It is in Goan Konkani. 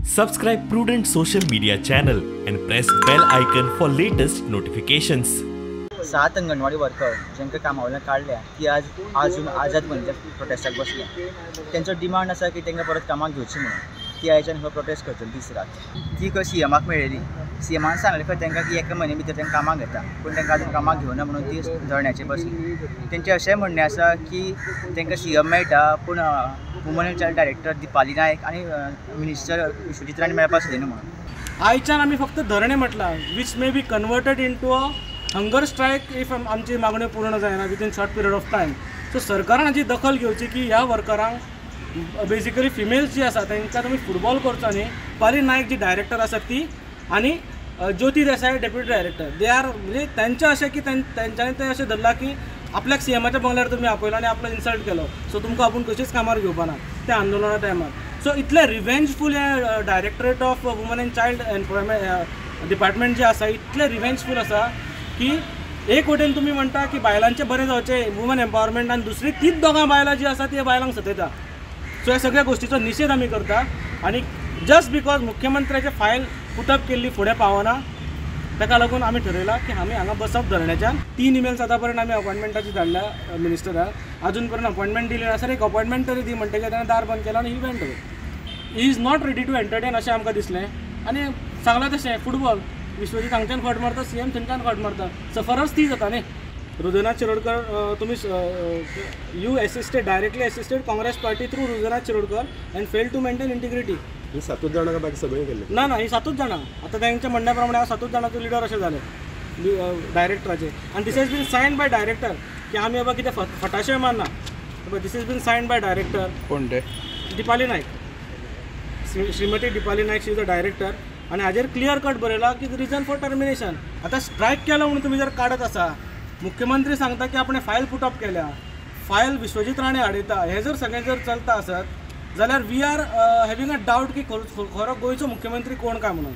Subscribe Prudent social media channel and press bell icon for latest notifications. 7 anganwadi worker जांकां कामा वयल्यान काडल्या ती आज आजून आझाद मैदानार प्रोटेस्टाक बसल्या. तेंचो डिमांड आसा की तांकां परत कामाक घेवची म्हणून. ती आयच्यान हो प्रोटेस्ट करतली दीस रात. ती खंय सीएमाक मेळ्ळी, सीएमान सांगलें खंय तांकां की एका म्हयन्या भितर तांकां कामाक घेता, पूण तांकां आजून कामाक घेवना म्हणून ती धरण्याचेर बसली. तेंचें अशें म्हणणें आसा की तांकां सीएम मेळटा पूण woman and child director Deepali Naik आनी मिनिस्टर विश्वजीत राणे मेळपाक सोदिना म्हणून. आयच्यान आमी फक्त धरणे म्हटलां which may be converted into a hunger strike if आमची मागण्यो पूर्ण जायना within short period of time. So सरकारान हाची दखल घेवची की ह्या वर्करांक बेजिकली फिमेल्स जी आसा तांकां तुमी फुटबॉल करचो न्ही. दीपाली नायक जी डायरेक्टर आसा ती आनी Jyoti Desai deputy director, they are म्हणजे तांचें अशें की तेंच्यांनी तें अशें धरलां की आपल्याक सीएमाच्या बंगल्यार तुमी आपयलो आनी आपलो इन्सल्ट केलो, सो तुमकां आपूण कशीच कामार घेवपा ना त्या आंदोलना टायमार. सो इतलें रिवेंजफूल हें directorate of woman and child employment department जें आसा इतलें रिवेंजफूल आसा की एक वटेन तुमी म्हणटा की बायलांचें बरें जावचें वुमन एम्पावरमेंट आनी दुसरी तीच दोगां बायलां जीं आसा ती बायलांक सतयता. सो ह्या सगळ्या गोश्टीचो निशेध आमी करता आनी जस्ट because मुख्यमंत्र्याचे फायल पुटअप केल्ली फुडें पावना ताका लागून आमी ठरयलां की आमी हांगा बसप धरण्याच्यान. 3 इमेल्स आतां पर्यंत आमी अपॉयंटमेंटाची धाडल्या मिनिस्टराक, अजून पर्यंत अपॉयंटमेंट दिली ना. सर एक अपॉयंटमेंट तरी दी म्हणटकीर ताणें दार बंद केला आनी he went away. He is not ready to entertain अशें आमकां दिसलें आनी सांगलां तशें फुटबॉल विश्वजीत हांगच्यान खोट मारता, सीएम थंयच्यान खोट मारता, सफरच ती जाता न्ही. हृदयनाथ शिरोडकर तुमी you assisted directly assisted Congress party through Hridaynath Shirodkar and fail to maintain integrity. ही 7 जाणां बाकी सगळीं केल्ली ना ना, ही 7 जाणां आतां तांच्या म्हणण्या प्रमाणे हांव 7 जाणांचो लिडर अशें जालें डायरेक्टराचे. आनी this has been signed by director की आमी बाबा कितें फटाशे मारना. This has been signed by director. कोण ते? Deepali Naik, Shrimati Deepali Naik, she is a director. आनी हाजेर क्लियर कट बरयलां की रिजन फॉर टर्मिनेशन. आतां स्ट्रायक केलो म्हणून तुमी जर काडत आसा, मुख्यमंत्री सांगता की आपणें फायल पुटअप केल्या, फायल विश्वजीत राणे हाडयता, हें जर सगळें जर चलता आसत जाल्यार we are having a doubt की खरो गोंयचो मुख्यमंत्री कोण काय म्हणून.